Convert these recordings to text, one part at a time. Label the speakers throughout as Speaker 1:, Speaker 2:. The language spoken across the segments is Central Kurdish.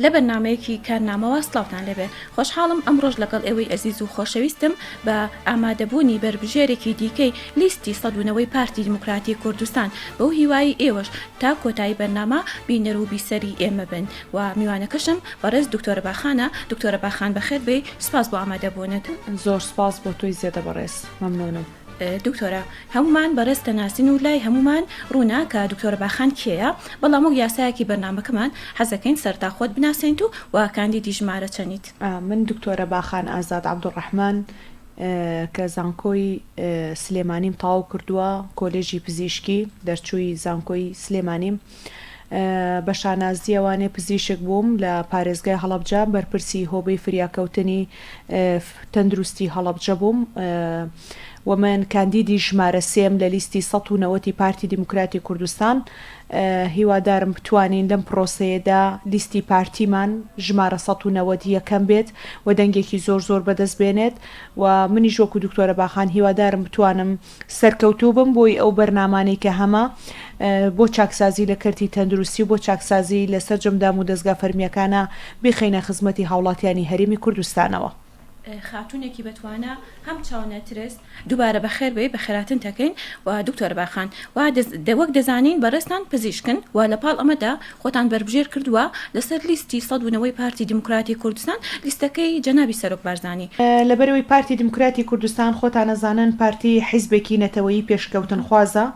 Speaker 1: لە بەرنامەیەکی کارنامەوە سڵاوتان لێبێ. خۆشحاڵم ئەمڕۆش لەگەڵ ئێوەی ئەزیز و خۆشەویستم بە ئامادەبوونی بەربژێرێکی دیکەی لیستی 190 پارتی دیموکراتی کوردستان بەو هیوایەی ئێوەش تا کۆتایی بەرنامە بینەر و بیسەری ئێمە بن و میوانەکەشم بەڕێز دکتۆرە باخانە. دکتۆرە باخان بەخێر بێی سوپاس بۆ ئامادەبوونت.
Speaker 2: زۆر سوپاس بۆ تۆی زێدە بەڕێز. مەمنونم.
Speaker 1: دکتۆرە هەموومان بەڕێز دەناسین و لای هەموومان ڕوونە کە دکتۆرە باخان کێیە، بەڵام وەک یاسایەکی بەرنامەکەمان حەزەکەین سەرەتا خۆت بناسێنیت و و کاندیدی ژمارە چەنیت؟
Speaker 2: من دکتۆرە باخان ئازاد عەبدولڕەحمان کە زانکۆی سلێمانیم تەواو کردووە، کۆلێژی پزیشکی، دەرچووی زانکۆی سلێمانیم. بە شانازییەوانێ پزیشک بووم لە پارێزگای هەڵەبجە، بەرپرسی هۆبەی فریاکەوتنی تەندروستی هەڵەبجە بووم و من کاندیدی ژمارە سێم لە لیستی 190 ی پارتی دیموکراتی کوردستان. هیوادارم بتوانین لەم پرۆسەیەدا لیستی پارتیمان ژمارە 190 یەکەم بێت و دەنگێکی زۆر زۆر بەدەست بێنێت و منیش وەکو دکتۆرە باخان هیوادارم بتوانم سەرکەوتوو بم بۆی ئەو بەرنامانەی کە هەمە بۆ چاکسازی لە کەرتی تەندروستی و بۆ چاکسازی لە سەرجەم دام و دەزگا فەرمییەکانا بیخەینە خزمەتی هاوڵاتیانی هەرێمی کوردستانەوە.
Speaker 1: خاتوونێکی بەتوانا هەم چاونەترس. دووبارە بەخێر بێی بەخێراتن تەکەین و دکتۆر باخان وا وەک دەزانین بەڕێزتان پزیشکن و لە پاڵ ئەمەدا خۆتان بەربژێر کردووە لەسەر لیستی 190 پارتی دیموکراتی کوردستان لیستەکەی جەنابی سەرۆک بارزانی.
Speaker 2: لەبەرئەوەی پارتی دیموکراتی کوردستان خۆتان ئەزانن پارتی حیزبێکی نەتەوەیی پێشکەوتنخوازە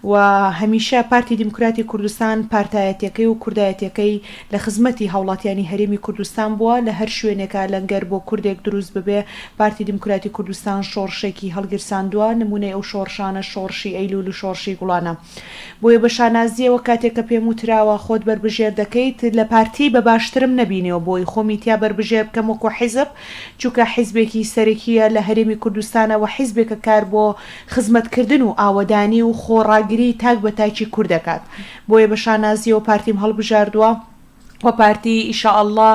Speaker 2: و هەمیشە پارتی دیموکراتی کوردستان پارتایەتیەکەی و کوردایەتیەکەی لە خزمەتی هاوڵاتیانی هەرێمی کوردستان بووە لە هەر شوێنێکا لەنگەر بۆ کوردێک دروست ببێ پارتی دیموکراتی کوردستان شۆڕشێکی هەڵگیرساندووە نمونەی ئەو شۆڕشانە شۆڕشی ئەیلول و شۆڕشی گوڵانە. بۆیە بە شانازییەوە کاتێک کە پێم وتراوە خۆت بەربژێر دەکەیت لە پارتی بە باشترم نەبینیوە بۆی خۆمی تیا بەربژێر بکەم وەکو حیزب چونکە حیزبێکی سەرەکییە لە هەرێمی کوردستانە وە حیزبێکە کار بۆ خزمەتکردن و ئاوەدانی و خۆڕاگری تاک بە تاکی کورد دەکات بۆیە بە شانازییەوە پارتیم هەڵبژاردووە. وە پارتی ئیشائەڵڵا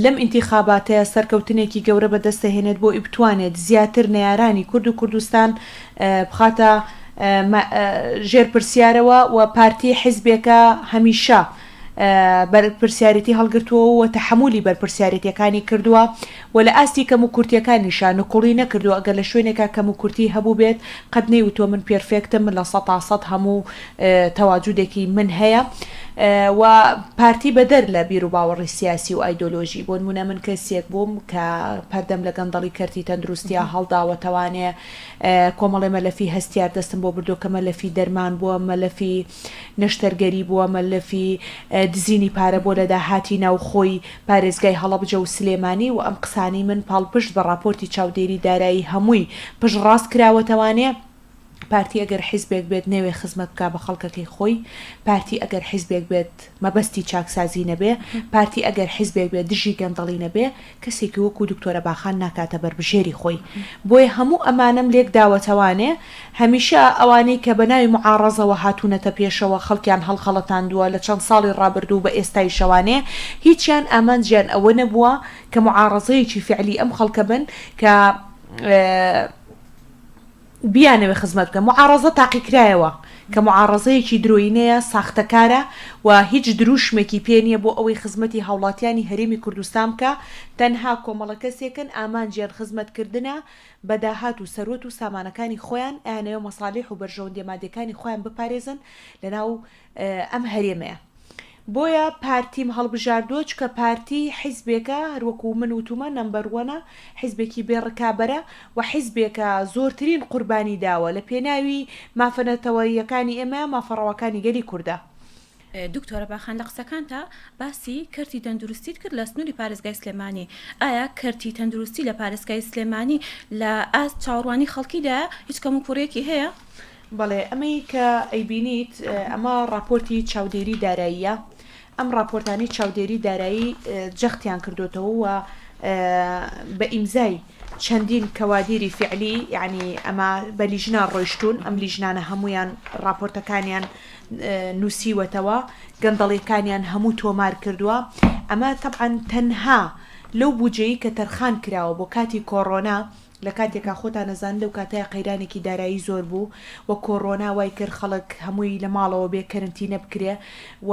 Speaker 2: لەم ئینتیخاباتەیا سەرکەوتنێکی گەورە بەدەست دەهێنێت بۆ ی بتوانێت زیاتر نەیارانی کورد و کوردستان بخاتە ژێر پرسیارەوە و پارتی حیزبێکە هەمیشە بەرپرسیارێتی هەڵگرتووە و تەحەمولی بەرپرسیارێتیەکانی کردووە و لە ئاستی کەموکورتیەکانیشا نکوڵی نەکردووە ئەگەر لە شوێنێکا کەموکورتی هەبووبێت قەت نەیوتووە من perfect م من لە سەتا سەد هەموو تەواجودێکی من هەیە و پارتی بەدەر لە بیروباوەڕی سیاسی و ئایدۆلۆژی بۆنمونە من کەسێک بووم کە پەردەم لە گەندەڵی کەرتی تەندروستیا هەڵداوە توانێ کۆمەڵێ مەلەفی هەستیار دەستم بۆ بردووە کە مەلەفی دەرمان بووە مەلەفی نەشتەرگەری بووە مەلەفی دزینی پارە بووە لە داهاتی ناوخۆی پارێزگای هەڵەبجە و سلێمانی و ئەم قسانەی من پاڵپشت بە ڕاپۆرتی چاودێری دارایی هەمووی پشتڕاست کراوەتەوانێ پارتی ئەگەر حیزبێک بێت نەوێ خزمەت بکا بە خەڵکەکەی خۆی، پارتی ئەگەر حیزبێک بێت مەبەستی چاکسازی نەبێ، پارتی ئەگەر حیزبێک بێت دژی گەندەڵی نەبێ، کەسێکی وەکو دکتۆرە باخان ناکاتە بەربژێری خۆی. بۆیە هەموو ئەمانەم لێک داوەتەوانێ، هەمیشە ئەوانەی کە بە ناوی موعاڕەزەوە هاتوونەتە پێشەوە خەڵکیان هەڵخەڵەتاندووە لە چەند ساڵی ڕابردوو بە ئێستایشەوانێ هیچیان ئامانجیان ئەوە نەبووە کە موعاڕەزەیەکی فیعلی ئەم خەڵکە بن کە بیانەوێ خزمەت بکەن. موعارەزە تاقیکرایەوە کە موعارەزەیەکی درۆیینەیە، ساختەکارە و هیچ دروشمێکی پێ نییە بۆ ئەوەی خزمەتی هاوڵاتیانی هەرێمی کوردستان بکا، تەنها کۆمەڵە کەسێکن ئامانجیان خزمەتکردنە بە داهات و سەروەت و سامانەکانی خۆیان، ئەیانەوێ مەسالیح و بەرژەوەندیە مادیەکانی خۆیان بپارێزن لەناو ئەم هەرێمەیە. بۆیە پارتیم هەڵبژاردووە چونکە پارتی حیزبێکە هەروەکو من وتومە نەمبەر وەنە، حیزبێکی بێ ڕکابەرە و حیزبێکە زۆرترین قوربانی داوە لە پێناوی مافە نەتەوەییەکانی ئێمە، مافە ڕەواکانی گەلی کوردە.
Speaker 1: دکتۆرە باخان لە قسەکانتا باسی کەرتی تەندروستیت کرد لە سنوری پارێزگای سلێمانی، ئایا کەرتی تەندروستی لە پارێزگای سلێمانی لە ئاست چاوەڕوانی خەڵکیدایە؟ هیچ کەموکوڕیەکی هەیە؟
Speaker 2: بەڵێ ئەمەی کە ئەیبینیت ئەمە ڕاپۆرتی چاودێری داراییە، ئەم ڕاپۆرتانەی چاودێری دارایی جەختیان کردۆتەوە و بە ئیمزای چەندین کەوادیری فیعلی یعنی ئەمە بە لیژنە ڕۆیشتوون ئەم لیژنانە هەمویان ڕاپۆرتەکانیان نووسیوەتەوە گەندەڵیەکانیان هەموو تۆمار کردووە ئەمە تەبعەن تەنها لەو بودجەی کە تەرخان کراوە بۆ کاتی کۆڕۆنا. لە کاتێکا خۆتان ئەزانن لەو کاتەیا قەیرانێکی دارایی زۆر بوو و کۆڕۆنا وای کرد خەڵک هەمووی لە ماڵەوە بێ کەرنتینە بکرێ و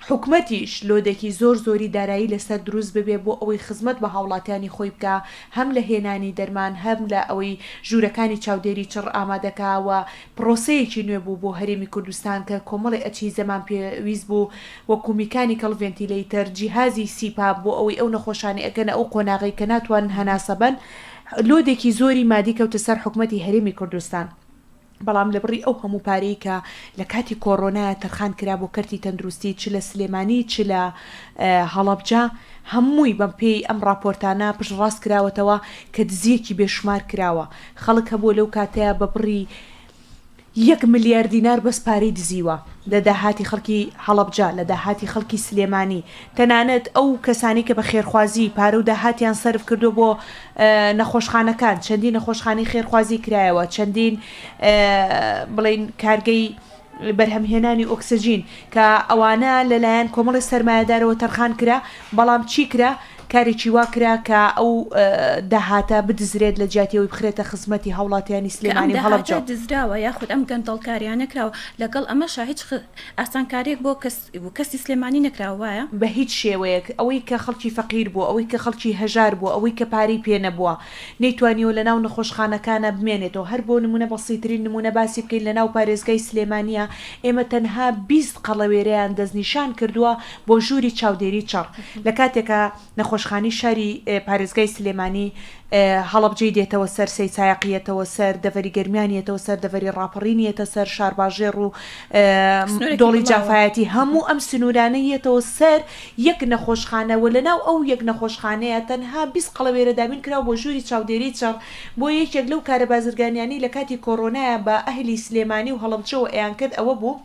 Speaker 2: حکومەتیش لۆدێکی زۆر زۆری دارایی لەسەر دروست ببێ بۆ ئەوەی خزمەت بە هاوڵاتیانی خۆی بکا هەم لە هێنانی دەرمان هەم لە ئەوەی ژوورەکانی چاودێری چڕ ئامادەکا و پڕۆسەیەکی نوێ بوو بۆ هەرێمی کوردستان کە کۆمەڵێ ئەجهیزەمان پێویست بوو وەکو mechanical ventilator، جیهازی CPAP بۆ ئەوەی ئەو نەخۆشانەی ئەگەنە ئەو قۆناغەی کە ناتوانن هەناسە بەن، load ێکی زۆری مادی کەوتە سەر حکومەتی هەرێمی کوردستان. بەڵام لە بڕی ئەو هەموو پارەی کە لە کاتی کۆڕۆنایە تەرخان کرا بۆ کەرتی تەندروستی چ لە سلێمانی چ لە هەڵەبجە هەمووی بە پێی ئەم ڕاپۆرتانە پشتڕاست کراوەتەوە کە دزییەکی بێشومار کراوە خەڵک هەبووە لەو کاتەیا بە بڕی یەک ملیار دینار بەس پارەی دزیوە لە داهاتی خەڵکی هەڵەبجە، لە داهاتی خەڵکی سلێمانی، تەنانەت ئەو کەسانەی کە بە خێرخوازی پارە و داهاتیان سەرف کردووە بۆ نەخۆشخانەکان، چەندین نەخۆشخانەی خێرخوازی کرایەوە، چەندین بڵێین کارگەی بەرهەمهێنانی ئۆکسجین کە ئەوانە لەلایەن کۆمەڵی سەرمایەدارەوە تەرخان کرا، بەڵام چی کرا؟ کارێکی وا کرا کە ئەو داهاتە بدزرێت لە جیاتی ئەوەی بخرێتە خزمەتی هاوڵاتیانی
Speaker 1: کە ئەم
Speaker 2: سلێمانی و
Speaker 1: داهاتە
Speaker 2: هەڵەبجەوە.
Speaker 1: دزراوە یاخود ئەم گەندەڵکاریانە کراوە لەگەڵ ئەمەشا هیچ ئاسانکاریەک بۆ کەس کەسی سلێمانی نەکراوە وایە؟
Speaker 2: بە هیچ شێوەیەک، ئەوەی کە خەڵکی فەقیر بووە، ئەوەی کە خەڵکی هەژار بووە، ئەوەی کە پارەی پێ نەبووە، نەیتوانیوە لە ناو نەخۆشخانەکانا بمێنێتەوە، هەر بۆ نموونە بەسیترین نموونە باسی بکەین لە ناو پارێزگای سلێمانییە ئێمە تەنها 20 قەڵەوێرەیان دەستنیشان کردووە بۆ ژووری چاودێری چڕ لە کاتێکا نەخۆشخانەی شاری پارێزگای سلێمانی هەڵەبجەی دێتەوە سەر سەیدسایەقی یەتەوە سەر دەڤەری گەرمیان یەتەوە سەر دەڤەری ڕاپەڕین یەتە سەر شارباژێڕ و
Speaker 1: سنوورێکی
Speaker 2: دۆڵی
Speaker 1: بڵاوە.
Speaker 2: جافایەتی هەموو ئەم سنوورانە یەتەوە سەر یەک نەخۆشخانە و لەناو ئەو یەک نەخۆشخانەیە تەنها 20 قەڵەوێرە دابین کراوە بۆ ژووری چاودێری چڕ بۆیە یەکێک لەو کارە بازرگانیانەی لە کاتی کۆرۆنایا بە ئەهلی سلێمانی و هەڵەبجەوە ئەیانکرد ئەوە بوو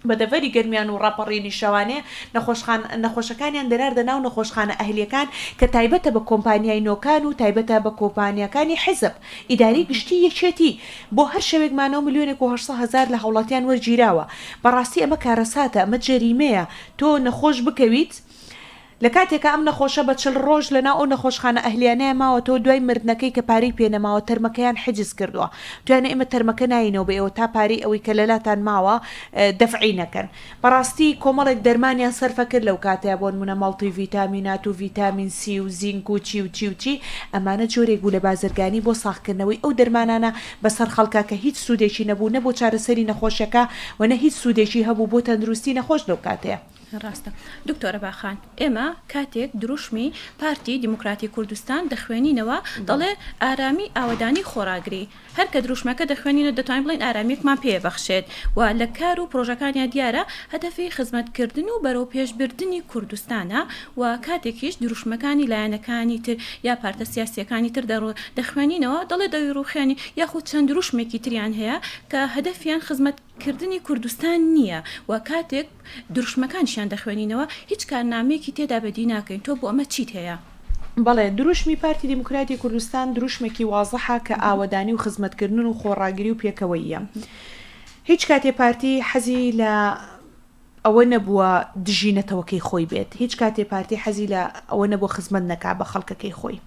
Speaker 2: بە دەڤەری گەرمیان و ڕاپەڕینی شەوانێ نەخۆشخان نەخۆشەکانیان دەناردە ناو نەخۆشخانە ئەهلیەکان کە تایبەتە بە کۆمپانیای نۆکان و تایبەتە بە کۆپانیاکانی حیزب ئیدارەی گشتی یەکێتی بۆ هەر شەوێک مانەوە ملیۆنێک و 800 هەزار لە هاوڵاتیان وەرگیراوە بەڕاستی ئەمە کارەساتە ئەمە جەریمەیە تۆ نەخۆش بکەویت لە کاتێکا ئەم نەخۆشە بە 40 ڕۆژ لە ناو ئەو نەخۆشخانە ئەهلیانەیا ماوەتەوە دوای مردنەکەی کە پارەی پێ نەماوە تەرمەکەیان حجز کردوە وتویانە ئێمە تەرمەکە نایینەوە بە ئێوە تا پارەی ئەوەی کە لەلاتان ماوە دەفعی نەکەن بەڕاستی کۆمەڵێک دەرمانیان سەرفە کرد لەو کاتەیا بۆ نمونە مەڵتی ڤیتامینات و ڤیتامین سی و زینک و چی و چی و چی ئەمانە جۆرێک بوو لە بازرگانی بۆ ساغکردنەوەی ئەو دەرمانانە بەسەر خەڵکا کە هیچ سوودێکی نەبوو نە بۆ چارەسەری نەخۆشیەکە و نە هیچ سوودێکی هەبوو بۆ تەندروستی نەخۆش لەو کاتەیا.
Speaker 1: ڕاستە دکتۆرە باخان ئێمە کاتێک دروشمی پارتی دیموکراتی کوردستان دەخوێنینەوە دەڵێ ئارامی ئاوەدانی خۆڕاگری هەر کە دروشمەکە دەخوێنینەوە دەتوانین بڵێین ئارامیەکمان پێ بەخشێت و لە کار و پرۆژەکانیا دیارە هەدەفی خزمەتکردن و بەرەوپێشبردنی کوردستانە و کاتێکیش دروشمەکانی لایەنەکانی تر یا پارتە سیاسیەکانی تر دەخوێنینەوە دەڵێ دەیڕوخێنی یاخود چەند دروشمێکی تریان هەیە کە هەدەفیان خزمەت کردنی کوردستان نییە و کاتێک دروشمەکانیشیان دەخوێنینەوە هیچ کارنامەیەکی تێدا بەدی ناکەین، تۆ بۆ ئەمە چیت هەیە؟
Speaker 2: بەڵێ، دروشمی پارتی دیموکراتی کوردستان دروشمێکی وازحە کە ئاوەدانی و خزمەتکردن و خۆڕاگری و پێکەوەییە. هیچ کاتێ پارتی حەزی لە ئەوە نەبووە دژی نەتەوەکەی خۆی بێت، هیچ کاتێ پارتی حەزی لە ئەوە نەبووە خزمەت نەکا بە خەڵکەکەی خۆی.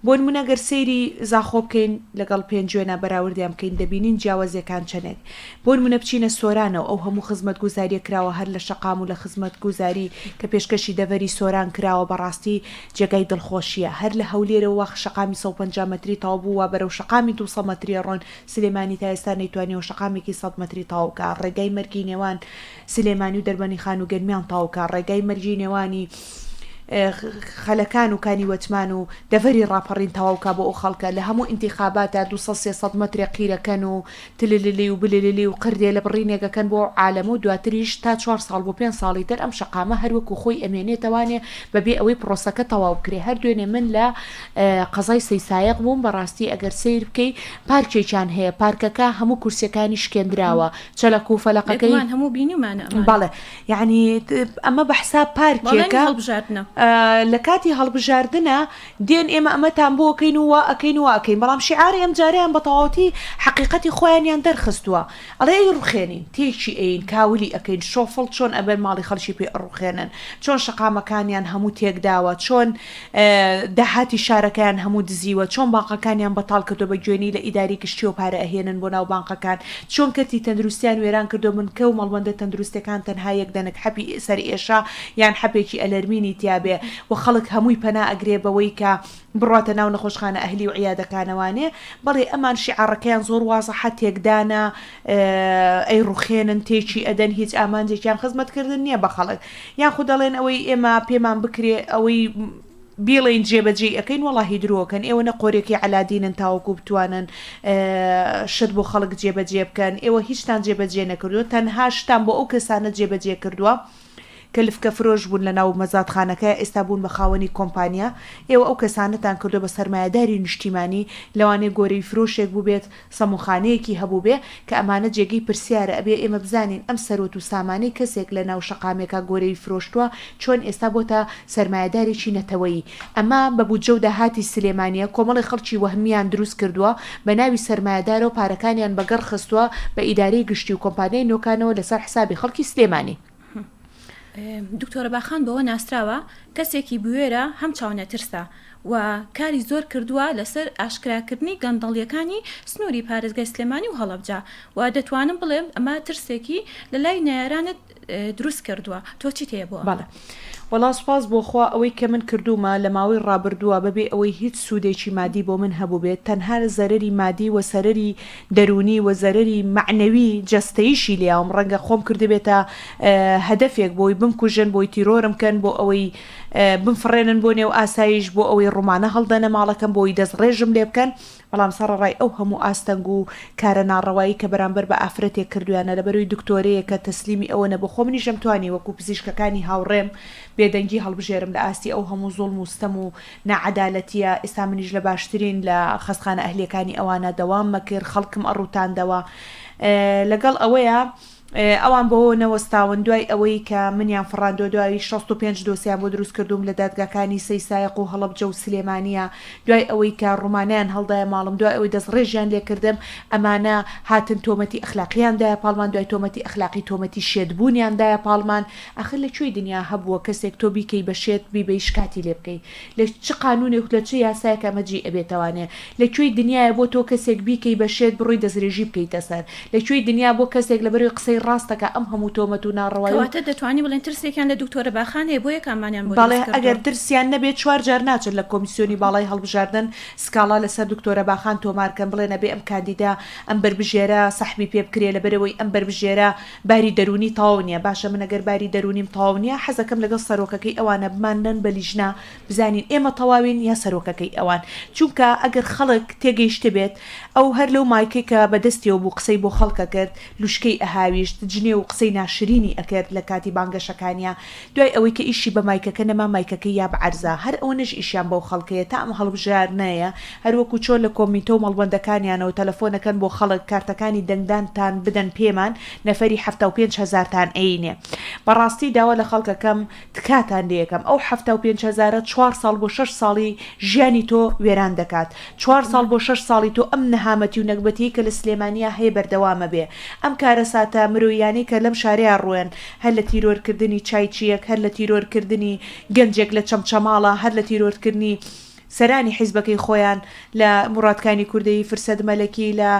Speaker 2: بۆ نموونە گەر سەیری زاخۆ بکەین لەگەڵ پێنجوێنا بەراوردیان بکەین دەبینین جیاوازیەکان چەنێک. بۆ نموونە بچینە سۆرانەوە ئەو هەموو خزمەتگوزاریە کراوە هەر لە شەقام و لە خزمەتگوزاری کە پێشکەشی دەڤەری سۆران کراوە بەڕاستی جێگای دڵخۆشیە. هەر لە هەولێرەوە وا شەقامی 150 مەتری تەواو بوو وا بەرەو شەقامی 200 مەتری ئەڕۆن سلێمانی تا ئێستا نەیتوانیوە شەقامێکی سەد مەتری تەواو بکا، ڕێگای مەرگی نێوان سلێمانی و دەربەنیخان و گەرمیان تەواو بکا، ڕێگای مەرگی نێوانی خەلەکان و کانی وەتمان و دەڤەری ڕاپەڕین تەواو بکا بۆ ئەو خەڵکە لە هەموو ئینتیخاباتا 200 300 مەترێ قیرەکەن و تلللی و بلللی و قردێلە بڕینێک ئەکەن بۆ ئەو عالەمە و دواتریش تا چوار ساڵ بۆ پێنج ساڵی تر ئەم شەقامە هەر وەکو خۆی ئەمێنێتەوانێ بەبێ ئەوەی پرۆسەکە تەواو بکرێ هەر دوێنێ من لە قەزای سەیسایەق بووم بەڕاستی ئەگەر سەیر بکەی پارکێکیان هەیە پارکەکە هەموو کورسیەکانی شکێندراوە چەلەک و فەلەقەکەی
Speaker 1: بێگومان هەموو بینیومانە ئەمانە
Speaker 2: بەڵێ یەعنی ئەمە بە حساب
Speaker 1: بەڵێنی
Speaker 2: پارکێکە
Speaker 1: هەڵبژاردنە.
Speaker 2: لە کاتی هەڵبژاردنا دێن ئێمە ئەمەتان بۆ ئەکەین و وا ئەکەین و وا ئەکەین بەڵام شیعاری ئەمجارەیان بە تەواوەتی حەقیقەتی خۆیانیان دەرخستووە ئەڵێ ئەیڕوخێنین تێکی ئەیین کاولی ئەکەین شۆفڵ چۆن ئەبەن ماڵی خەڵکی پێ ئەڕوخێنن چۆن شەقامەکانیان هەموو تێکداوە چۆن داهاتی شارەکەیان هەموو دزیوە، چۆن بانقەکانیان بەتاڵ کردوە بە گوێنی لە ئیداری گشتیەوە پارە ئەهێنن بۆ ناو بانقەکان، چۆن کەرتی تەندروستیان وێران کردوە بنکە و مەڵبەندە تەندروستیەکان تەنها یەک دەنک حەپی سەرئێشە یان حەپێکی ئەلەرمینی تیابێ و خەڵک هەمووی پەنا ئەگرێ بەوەی کە بڕواتە ناو نەخۆشخانە ئەهلی و عیادەکانەوانێ بەڵێ ئەمان شیعاڕەکەیان زۆر وازحە تێکدانە ئەیڕوخێنن تێکی ئەدەن هیچ ئامانجێکیان خزمەت کردن نیە بە خەڵک یاخود دەڵێن ئەوەی ئێمە پێمان بکرێ ئەوەی بیڵێین جێبەجێی ئەکەین وەڵاهی درۆکەن ئێوە نە قۆرێکی عەلادینن تاوەکو بتوانن شت بۆ خەڵک جێبەجێ بکەن ئێوە هیچتان جێبەجێ نەکردووە تەنها شتان بۆ ئەو کەسانە جێبەجێ کردووە کە لفکە فرۆش بوون لە ناو مەزادخانەکە ئێستا بوون بە خاوەنی کۆمپانیا ئێوە ئەو کەسانەتان کردووە بە سەرمایەداری نیشتیمانی لەوانەیە گۆرەوی فرۆشێک بووبێت سەمونخانەیەکی هەبووبێ کە ئەمانە جێگەی پرسیارە ئەبێ ئێمە بزانین ئەم سەروەت و سامانەی کەسێک لە ناو شەقامێکا گۆرەوی فرۆشتووە چۆن ئێستا بۆتە سەرمایەدارێکی نەتەوەیی ئەمە بە بودجە و داهاتی سلێمانیە کۆمەڵی خەڵکی وەهمیان دروست کردووە بە ناوی سەرمایەدارەوە پارەکانیان بەگەڕ خستووە بە ئیدارەی گشتی و کۆمپانیای نۆکانەوە لەسەر حسابی خەڵکی سلێمانی.
Speaker 1: دکتۆرە باخان بەوە ناسراوە کەسێکی بوێرە هەم چاونەترسە و کاری زۆر کردووە لەسەر ئاشکراکردنی گەندەڵیەکانی سنووری پارێزگای سلێمانی و هەڵەبجە و دەتوانم بڵێم ئەمە ترسێکی لە لای نەیارانت دروست کردووە تۆ چیت هەیە بۆ ئەمە؟
Speaker 2: بەڵێ وەڵا سوپاس بۆ خوا ئەوەی کە من کردوومە لە ماوەی ڕابردووە بەبێ ئەوەی هیچ سوودێکی مادی بۆ من هەبووبێت تەنها زەرەری مادی و سەرەری دەروونی و زەرەری مەعنەوی جەستەییشی لێیاوم ڕەنگە خۆم کردبێتە هەدەفێک بۆی بمکوژن بۆی تیرۆرم کەن بۆ ئەوەی بمفڕێنن بۆ نێو ئاسایش بۆ ئەوەی ڕومانە هەڵدەنە ماڵەکەم بۆی دەستڕێژم لێ بکەن بەڵام سەڕەڕای ئەو هەموو ئاستەنگ و کارە ناڕەوایی کە بەرامبەر بە ئافرەتێک کردویانە لەبەرەوەی دکتۆرەیەکە تەسلیمی ئەوە نەبوو خۆ منیش ئەمتوانی وەکو پزیشکەکانی هاوڕێم بێدەنگی هەڵبژێرم لە ئاستی ئەو هەموو زوڵم و ستەم و ناعەدالەتیە ئێستا منیش لە باشترین لە خەستخانە ئەهلیەکانی ئەوانە دەوام مەکرد خەڵکم ئەڕوتاندەوە لەگەڵ ئەوەیا ئەوان بەوەوە نەوەستاون دوای ئەوەی کە منیان فڕاندوە دوای 65 دۆسیان بۆ دروست کردووم لە دادگاکانی سەی سایەق و هەڵەبجە و سلێمانیە دوای ئەوەی کە ڕومانەیان هەڵدایە ماڵم دوای ئەوەی دەستڕێژیان لێکردم ئەمانە هاتن تۆمەتی ئەخلاقیان دایە پاڵمان دوای تۆمەتی ئەخلاقی تۆمەتی شێتبوونیان دایە پاڵمان ئاخر لە کوێی دنیا هەبووە کەسێک تۆ بیکەی بە شێت بیبەی شکاتی لێ بکەی لە چ قانونێک و لە چ یاسایەک ئەمە جێی ئەبێتەوانێ لە کوێی دنیایە بۆ تۆ کەسێک بیکەی بە شێت بڕۆی دەسترێژی بکەیتە سەر لە کوێی دنیا بۆ کەسێک لەبەرەوەی قسەی ڕاست دەکا ئەم هەموو تۆمەت و ناڕەوایی و
Speaker 1: کەواتە دەتوانین بڵێین ترسێکیان لە دکتۆرە باخان هەیە بۆیە کامانیان بۆ
Speaker 2: بەڵێ
Speaker 1: دروست کردووە؟
Speaker 2: ئەگەر ترسیان نەبێ چوار جار ناچن لە کۆمیسیۆنی باڵای هەڵبژاردن سکاڵا لەسەر دکتۆرە باخان تۆمار کەن بڵێن ئەبێ ئەم کاندیدە ئەم بەربژێرە سەحبی پێ بکرێ لەبەرئەوەی ئەم بەربژێرە باری دەروونی تەواو نیە باشە من ئەگەر باری دەروونیم تەواو نیە حەزەکەم لەگەڵ سەرۆکەکەی ئەوانە بماننەن بە لیژنە بزانین ئێمە تەواوین یا سەرۆکەکەی ئەوان چونکە ئەگەر خەڵک تێگەیشتبێت ئەو هەر لەو مایکەی کە بەدەستیەوە بوو قسەی بۆ خەڵک ئەکرد لوشکەی ئەهاویشت جنێو و قسەی ناشرینی ئەکرد لە کاتی بانگەشەکانیا دوای ئەوەی کە ئیشی بە مایکەکە نەما مایکەکەی یا بە عەرزا هەر ئەوەنەش ئیشیان بەو خەڵکەیە تا ئەم هەڵبژارنەیە هەر وەکو چۆن لە کۆمیتە و مەڵبەندەکانیانەوە تەلەفۆنەکەن بۆ خەڵک کارتەکانی دەنگدانتان بدەن پێمان نەفەری 75 هەزارتان ئەینێ بەڕاستی داوا لە خەڵکەکەم تکاتان لێکەم ئەو 75 هەزارە چوار ساڵ بۆ شەش ساڵی ژیانی تۆ وێران دەکات چوار ساڵ بۆ شەش ساڵی تۆ ئەم نەهامەتی و نەگبەتیەی کە لە سلێمانیا هەیە بەردەوامەبێ ئەم کارەساتە مرۆییانەی کە لەم شارەیا ڕووێن هەر لە تیرۆرکردنی چایچییەک، هەر لە تیرۆرکردنی گەنجێک لە چەمچەماڵە، هەر لە تیرۆرکردنی سەرانی حیزبەکەی خۆیان لە مورادکانی کوردەیی، فرسەت مەلەکی، لە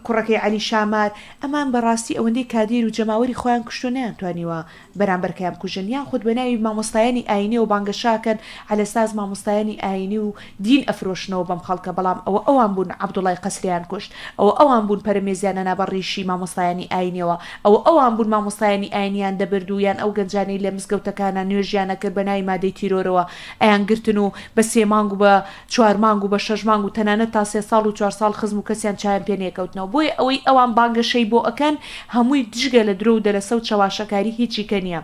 Speaker 2: کوڕەکەی عەلی شامار، ئەمان بە ڕاستی ئەوەندەی کادیر و جەماوەری خۆیان کوشتوە نەیانتوانیوە بەرامبەرکەیان بکوژن یاخود بە ناوی مامۆستایانی ئاینیەوە بانگەشاکەن عەلەساس مامۆستایانی ئاینی و دین ئەفرۆشنەوە بەم خەڵکە بەڵام ئەوە ئەوان بوون عەبدوڵای قەسریان کوشت ئەوە ئەوان بوون پەرەمێزیان ئەنا بە ڕیشی مامۆستایانی ئاینیەوە ئەوە ئەوان بوون مامۆستایانی ئاینیان دەبرد و یان ئەو گەنجانەی لە مزگەوتەکانا نوێژیان ئەکرد بە ناوی مادەی تیرۆرەوە ئەیان گرتن و بە سێ مانگ و بە چوار مانگ و بە شەش مانگ و تەنانەت تا سێ ساڵ و چوار ساڵ خزم و کەسیان چاویان پێ نەیەکەوتنەوە بۆیە ئەوەی ئەوان بانگەشەی بۆ ئەکەن هەمووی جگە لە درۆ و دەلەسە و چەواشەکاری هیچی کە نیە.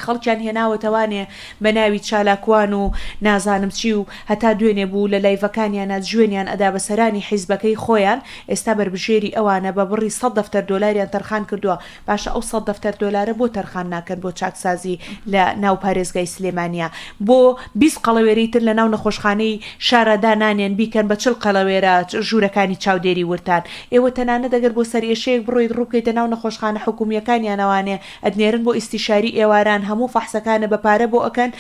Speaker 2: خەڵکیان هێناوەتەوانێ بە ناوی چالاکوان و نازانم چی و هەتا دوێنێ بوو لە لایڤەکانیانا جوێنیان ئەدا بە سەرانی حیزبەکەی خۆیان ئێستا بەربژێری ئەوانە بە بڕی سەت دەفتەر دۆلاریان تەرخان کردووە باشە ئەو سەت دەفتەر دۆلارە بۆ تەرخان ناکەن بۆ چاکسازی لە ناو پارێزگای سلێمانیا بۆ 20 قەڵەوێرەی تر لە ناو نەخۆشخانەی شارا دانانێن بیکەن بە 40 قەڵەوێرە ژوورەکانی چاودێری وردتان ئێوە تەنانەت ئەگەر بۆ سەرئێشەیەک بڕۆیت ڕووبکەیتە ناو نەخۆشخانە حکومییەکانیانەوانێ ئەتنێرن بۆ ئیستیشاری ئێواران هەموو فەحسەکانە بە پارە بۆ ئەکەن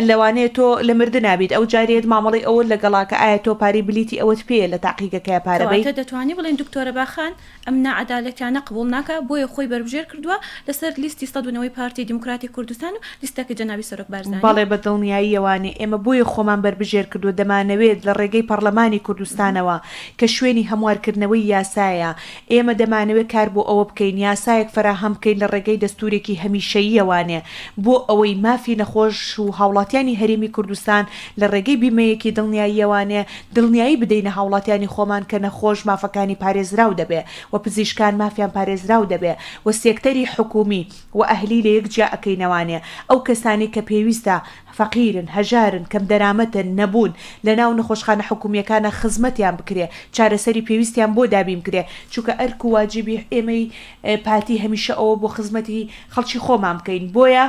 Speaker 2: لەوانەیە تۆ لە مردنا بیت ئەو جارەیەت مامەڵەی ئەوەت لەگەڵا کە ئایا تۆ پارەی بلیتی ئەوەت پێیە لە تاقیگەکەیا پارە بەی؟
Speaker 1: کەواتە دەتوانین بڵێین دکتۆرە باخان ئەم ناعەدالەتیانە قبوڵ ناکا بۆیە خۆی بەربژێر کردووە لەسەر لیستی 190 پارتی دیموکراتی کوردستان و لیستەکەی جەنابی سەرۆک بارزانی.
Speaker 2: بەڵێ بە دڵنیاییەوانێ ئێمە بۆیە خۆمان بەربژێر کردووە دەمانەوێت لە ڕێگەی پەڕلەمانی کوردستانەوە کە شوێنی هەموارکردنەوەی یاسایە ئێمە دەمانەوێت کار بۆ ئەوە بکەین یاسایەک فەراهەم بکەین لە ڕێگەی دەستوورێکی هەمیشەییەوانێ بۆ ئەوەی مافی نەخۆش و هاوڵاتیانی هەرێمی کوردستان لە ڕێگەی بیمەیەکی دڵنیاییەوانێ دڵنیایی بدەینە هاوڵاتیانی خۆمان کە نەخۆش مافەکانی پارێزراو دەبێ و پزیشکان مافیان پارێزراو دەبێ و سێکتەری حکوومی و ئەهلی لە یەک جیا ئەکەینەوانێ ئەو کەسانەی کە پێویستە فەقیرن، هەژارن، کەمدەرامەتن، نەبوون، لەناو نەخۆشخانە حکومییەکانا خزمەتیان بکرێ، چارەسەری پێویستیان بۆ دابین بکرێ، چونکە ئەرک و واجبی ئێمەی پارتی هەمیشە ئەوە بووە خزمەتی خەڵکی خۆمان بکەین، بۆیە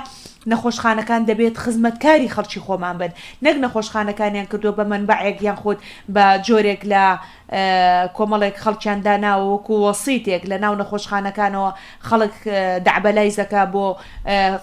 Speaker 2: نەخۆشخانەکان دەبێت خزمەتکاری خەڵکی خۆمان بن، نەک نەخۆشخانەکانیان کردووە بە مەنبەعێک یان خود بە جۆرێک لە کۆمەڵێک خەڵکیان داناوە وەکو وەسیتێک لە ناو نەخۆشخانەکانەوە خەڵک دەعبەلایز ئەکا بۆ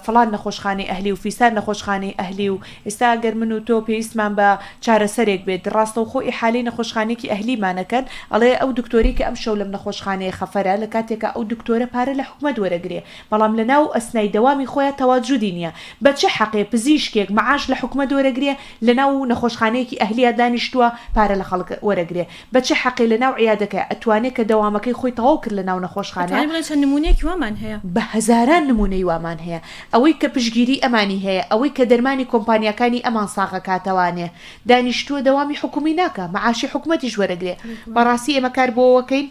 Speaker 2: فڵان نەخۆشخانەی ئەهلی و فیسار نەخۆشخانەی ئەهلی و ئێستا گەر من و تۆ پێویستمان بە چارەسەرێک بێت ڕاستەوخۆ ئیحالەی نەخۆشخانەیەکی ئەهلیمان ئەکەن ئەڵێ ئەو دکتۆرەی کە ئەمشەو لەم نەخۆشخانەیە خەفەرە لە کاتێکا ئەو دکتۆرە پارە لە حکومەت وەرەگرێ بەڵام لە ناو ئەسنای دەوامی خۆیا تەواجودی نیە بە چ حەقێ پزیشکێک معاش لە حکومەت وەرەگرێ لە ناو نەخۆشخانەیەکی ئەهلیا دانیشتووە پارە لە خەڵک وەرەگرێ بە چ حەقێ لە ناو عیادەکە ئەتوانێ کە دەوامەکەی خۆی تەواو کرد لە ناو نەخۆشخانە
Speaker 1: ئەتوانین بڵێین چەند نموونەیەکی وامان هەیە.
Speaker 2: بە هەزاران نموونەی وامان هەیە ئەوەی کە پشتگیری ئەمانی هەیە ئەوەی کە دەرمانی کۆمپانیاکانی ئەمان ساغەکاتەوانێ دانیشتووە دەوامی حکومی ناکا معاشی حکومەتیش وەرەگرێ بەڕاستی ئێمە کار بۆ ئەوەکەین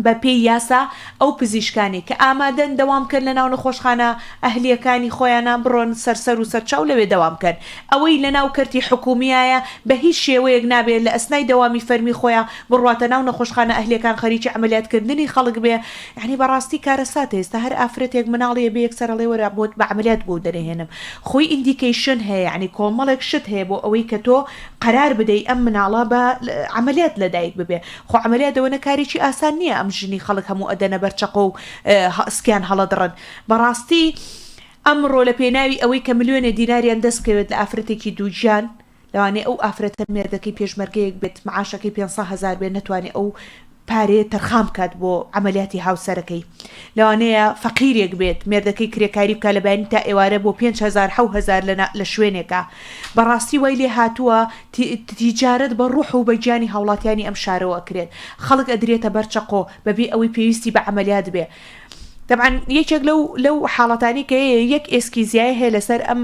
Speaker 2: بە پێی یاسا ئەو پزیشکانەی کە ئامادەن دەوام بکەن لە ناو نەخۆشخانە ئەهلییەکانی خۆیانا بڕۆن سەر سەر و سەرچاو لەوێ دەوام بکەن. ئەوەی لە ناو کەرتی حکوومیایە بە هیچ شێوەیەک نابێ لە ئەسنای دەوامی فەرمی خۆیا بڕواتە ناو نەخۆشخانە ئەهلییەکان خەریکی عەمەلیات کردنی خەڵک بێ. یانی بە ڕاستی کارەساتە ئێستا هەر ئافرەتێک مناڵی ئەبێ یەکسەر ئەڵێ وەرە بۆت بە عەمەلیات بۆ دەرەهێنم. خۆی indication هەیە یانی کۆمەڵێک شت هەیە بۆ ئەوەی کە تۆ قەرار بدەی ئەم مناڵە بە عەمەلیات لە دایک ببێ. خۆ عەمەلیات ئەوەنە کارێکی ئاسان نیە ئەم ژنی خەڵک هەموو ئەدەنە بەر چەقۆ و سکیان هەڵەدڕن بەڕاستی ئەمڕۆ لە پێناوی ئەوەی کە ملیۆنێ دیناریان دەست بکەوێت لە ئافرەتێکی دووگیان لەوانەیە ئەو ئافرەتە مێردەکەی پێشمەرگەیەک بێت معاشەکەی 500 هەزار بێت نەتوانێت ئەو پارەیە تەرخان بکات بۆ عەمەلیاتی هاوسەرەکەی لەوانەیە فەقیرێک بێت مێردەکەی کرێکاری بکات لە بەیانی تا ئێوارە بۆ 5000 7000 لە شوێنێکا بەڕاستی وای لێ هاتووە تیجارەت بە ڕوح و بە گیانی هاوڵاتیانی ئەم شارەوە ئەکرێت خەڵک ئەدرێتە بەر چەقۆ بەبێ ئەوەی پێویستی بە عەمەلیات بێ تەبعەن یەکێک لەو لەو حاڵەتانی کە هەیە یەک ئێسکی زیایە هەیە لەسەر ئەم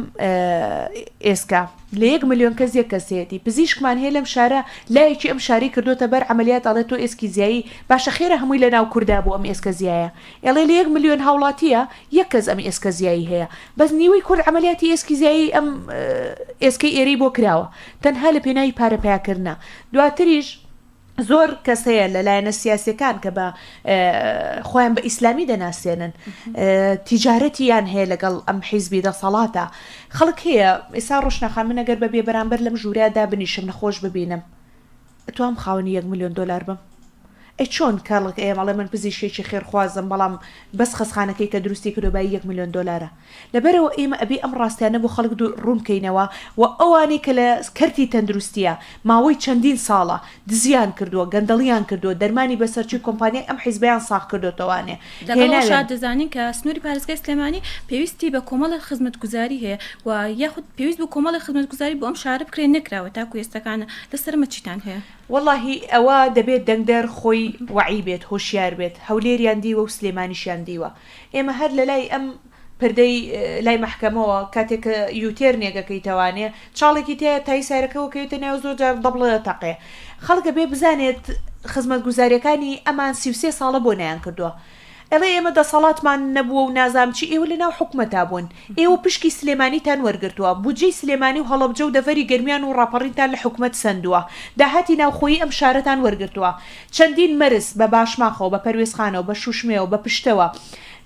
Speaker 2: ئێسکە لە یەک ملیۆن کەس یەک کەس هەیەتی پزیشکمان هەیە لەم شارە لایەکی ئەم شاری کردوتە بەر عەمەلیات ئەڵێ تۆ ئێسکی زیایی باشە خێرە هەمووی لە ناو کوردا بوو ئەم ئێسکە زیایە ئەڵێ لە یەک ملیۆن هاوڵاتیە یەک کەس ئەم ئێسکە زیایی هەیە بەس نیوەی کورد عەمەلیاتی ئێسکی زیایی ئەم ئێسکەی ئێرەی بۆ کراوە تەنها لە پێناوی پارە پەیاکردنە دواتریش زۆر کەس هەیە لە لایەنە سیاسیەکان کە بە خۆیان بە ئیسلامی دەناسێنن تیجارەتیان هەیە لەگەڵ ئەم حیزبی دەسەڵاتە خەڵک هەیە ئێستا ڕۆشناخان من ئەگەر بە بێ بەرامبەر لەم ژوورە دابنیشم نەخۆش ببینم ئەتوام خاوەنی یەک ملیۆن دۆلار بم؟ ئەی چۆن کەڵک ئەیەم ئەڵێ من پزیشکێکی خێرخوازم بەڵام بەس خەسخانەکەی کە دروستی کردوە بایی یەک ملیۆن دۆلارە لەبەرئەوە ئێمە ئەبێ ئەم ڕاستیانە بۆ خەڵک ڕوون بکەینەوە و ئەوانەی کە لە کەرتی تەندروستیە ماوەی چەندین ساڵە دزیان کردوە گەندەڵیان کردوە دەرمانی بەسەرچوی کۆمپانیای ئەم حیزبەیان ساغ کردۆتەوانێ
Speaker 1: لەگەڵ ئەوەشا
Speaker 2: هێناویان.
Speaker 1: دەزانین کە سنوری پارێزگای سلێمانی پێویستی بە کۆمەڵێک خزمەتگوزاری هەیە و یاخود پێویست بوو کۆمەڵێک خزمەتگوزاری بۆ ئەم شارە بکرێت نەکراوە تاکو ئێستاکانە لەسەر ئەمە چیتان هەیە؟
Speaker 2: وەڵاهی ئەوە دەبێت دەنگدەر خۆی وەعی بێت هۆشیار بێت هەولێریان دیوە و سلێمانیشیان دیوە ئێمە هەر لەلای ئەم پردەی لای مەحکەمەوە کاتێک کە U-turn ێک ئەکەیتەوانێ چاڵێکی تیایە تای سایرەکەوە کەوێتە ناو زۆر جار دەبڵە دەتەقێ خەڵک ئەبێ بزانێت خزمەتگوزاریەکانی ئەمان 33 ساڵە بۆ نەیان کردووە. ئەڵێ ئێمە دەسەڵاتمان نەبووە و نازانم چی، ئێوە لەناو حکومەتا بوون، ئێوە پشکی سلێمانیتان وەرگرتووە، بودجەی سلێمانی و هەڵەبجە و دەڤەری گەرمیان و ڕاپەڕینتان لە حکومەت سەندووە، داهاتی ناوخۆیی ئەم شارەتان وەرگرتووە، چەندین مەرز بە باشماخەوە، بە پەروێزخانەوە، بە شوشمێوە، بە پشتەوە،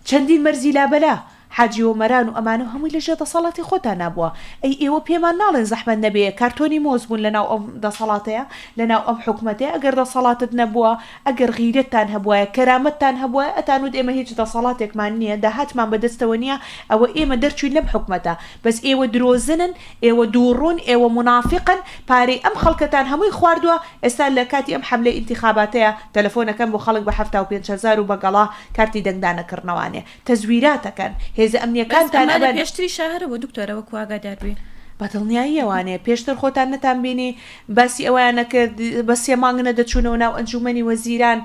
Speaker 2: چەندین مەرزی لابەلا. حاجی ئۆمەران و ئەمانە هەمووی لە ژێر دەسەڵاتی خۆتانا بووە ئەی ئێوە پێمان ناڵێن زەحمەت نەبێ کارتۆنی مۆز بوون لەناو ئەم دەسەڵاتەیا لەناو ئەم حکومەتەیا ئەگەر دەسەڵاتت نەبووە ئەگەر غیرەتتان هەبوایە کەرامەتتان هەبوایە ئەتانوت ئێمە هیچ دەسەڵاتێکمان نییە داهاتمان بەدەستەوە نییە ئەوە ئێمە دەرچووین لەم حکومەتە بەس ئێوە درۆزنن ئێوە دووڕوون ئێوە مونافیقن پارەی ئەم خەڵکەتان هەمووی خواردووە ئێستا لە کاتی ئەم حەملەی ئینتیخاباتەیا تەلەفۆن ئەکەن بۆ خەڵک بە 75 هەزار و بە گەڵا کارتی دەنگدان ئەکڕنەوانێ تەزویرات ئەکەن هێزە
Speaker 1: بەس
Speaker 2: ئەمنیەکانتان
Speaker 1: ئەمە لە
Speaker 2: ئەبەن.
Speaker 1: پێشتریشا هەر بوو دکتۆرە وەکو ئاگادار بی.
Speaker 2: بە دڵنیاییەوانێ پێشتر خۆتان نەتان بینی باسی ئەوەیان ئەکرد بە سێ مانگ نەدەچوونەوە ناو ئەنجومەنی وەزیران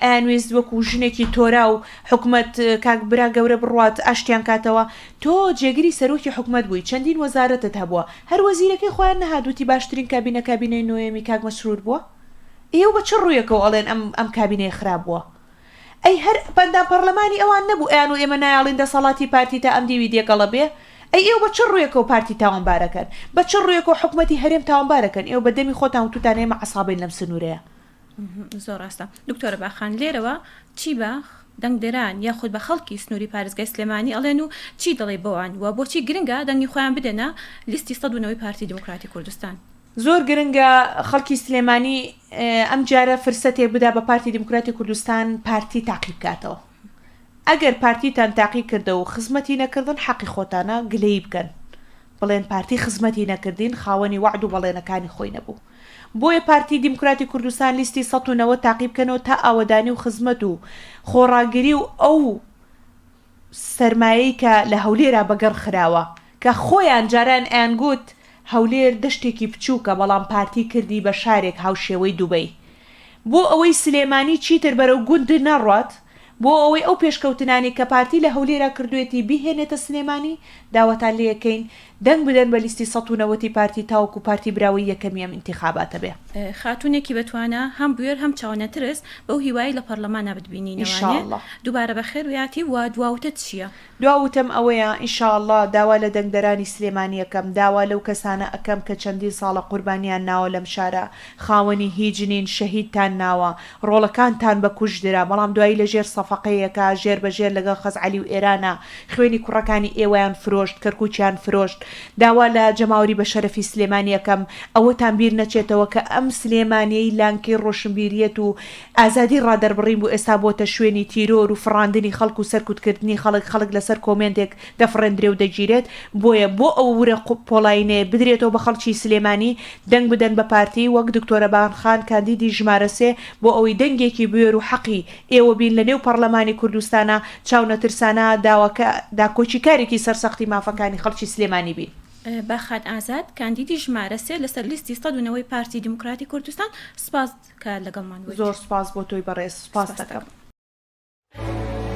Speaker 2: ئەیانویست وەکو ژنێکی تۆراو حکومەت کاک برا گەورە بڕوات ئاشتیان کاتەوە تۆ جێگری سەرۆکی حکومەت بووی چەندین وەزارەتت هەبووە هەر وەزیرەکەی خۆیان نەهات وتی باشترین کابینە کابینەی نۆیەمی کاک مەسرور بووە ئێوە بە چ ڕوویەکەوە ئەڵێن ئەم ئەم کابینەیە خراپ بووە ئەی هەر پەندام پەڕلەمانی ئەوان نەبوو ئەیان و ئێمە نایەڵین دەسەڵاتی پارتی تا ئەم دیوی دێگەڵە بێ ئەی ئێوە بە چ ڕویەکەوە پارتی تاوانبارەکەن بە چ ڕویەکەوە حکومەتی هەرێم تاوانبارەکەن ئێوە بە دەمی خۆتان وتوتانە ئێمە عەسابەین لەم سنورەیە.
Speaker 1: زۆر ڕاستە دکتۆرە باخان لێرەوە چی بە دەنگدەران یاخود بە خەڵکی سنووری پارێزگای سلێمانی ئەڵێن و چی دەڵێی بەوان و بۆچی گرنگە دەنگی خۆیان بدەنە لیستی 190 پارتی دیموکراتی کوردستان؟
Speaker 2: زۆر گرنگە خەڵکی سلێمانی ئەمجارە فرسەتێک بدا بە پارتی دیموکراتی کوردستان پارتی تاقی بکاتەوە ئەگەر پارتیتان تاقی کردەوە و خزمەتی نەکردن حەقی خۆتانە گلەیی بکەن بڵێن پارتی خزمەتی نەکردین خاوەنی وەعد و بەڵێنەکانی خۆی نەبوو بۆیە پارتی دیموکراتی کوردستان لیستی 190 تاقی بکەنەوە تا ئاوەدانی و خزمەت و خۆڕاگری و ئەو سەرمایەی کە لە هەولێرا بەگەڕ خراوە کە خۆیان جاران ئەیانگوت هەولێر دەشتێکی بچووکە بەڵام پارتی کردی بە شارێک هاوشێوەی دوبەی بۆ ئەوەی سلێمانی چیتر بەرەو گوند نەڕوات بۆ ئەوەی ئەو پێشکەوتنانەی کە پارتی لە هەولێرا کردوێتی بیهێنێتە سلێمانی داواتان لێکەین دەنگ بدەن بە لیستی 190 ی پارتی تاوەکو پارتی براوەی یەکەمی ئەم ئینتیخاباتە بێ.
Speaker 1: خاتوونێکی بەتوانا، هەم بوێر هەم چاونەترس، بەو هیوایەی لە پەڕلەمانا بتبینینەوانێ.
Speaker 2: ان شاء اللە.
Speaker 1: دووبارە بەخێر بێاتی و دوا وتەت چییە؟
Speaker 2: دوا وتەم ئەوەیە ان شاء اللە داوا لە دەنگدەرانی سلێمانی ئەکەم، داوا لەو کەسانە ئەکەم کە چەندین ساڵە قوربانیان ناوە لەم شارە، خاوەنی هیچ نین، شەهیدتان ناوە، ڕۆڵەکانتان بە کوشت درا، بەڵام دوایی لە ژێر سەفقەیەکا ژێر بە ژێر لەگەڵ خەزعەلی و ئێرانا خوێنی کوڕەکانی ئێوەیان فرۆشت، کەرکوکیان فرۆشت. داوا لە جەماوەری بەشەرەفی سلێمانی ئەکەم ئەوەتان بیر نەچێتەوە کە ئەم سلێمانیەی لانکەی ڕۆشنبیریەت و ئازادی ڕادەربڕین بوو ئێستا بۆتە شوێنی تیرۆر و فڕاندنی خەڵک و سەرکوتکردنی خەڵک، خەڵک لەسەر کۆمێنتێک دەفڕێندرێ و دەگیرێت، بۆیە بۆ ئەو ورە پۆڵایینەیە بدرێتەوە بە خەڵکی سلێمانی دەنگ بدەن بە پارتی وەک دکتۆرە بان خان کاندیدی ژمارە سێ بۆ ئەوەی دەنگێکی بوێر و حەقی ئێوە بین لە نێو پەڕلەمانی کوردستانا چاونەترسانە داواکە داکۆکیکارێکی سەرسەختی مافەکانی خەڵکی سلێمانی بین.
Speaker 1: باخان ئازاد، کاندیدی ژمارە سێ لەسەر لیستی 190 پارتی دیموکراتی کوردستان، سوپاس کە لەگەڵمان بوویت.
Speaker 2: زۆر سوپاس بۆ تۆی بەڕێز، سوپاست
Speaker 1: سوپاست
Speaker 2: دەکەم.
Speaker 1: دەکەم.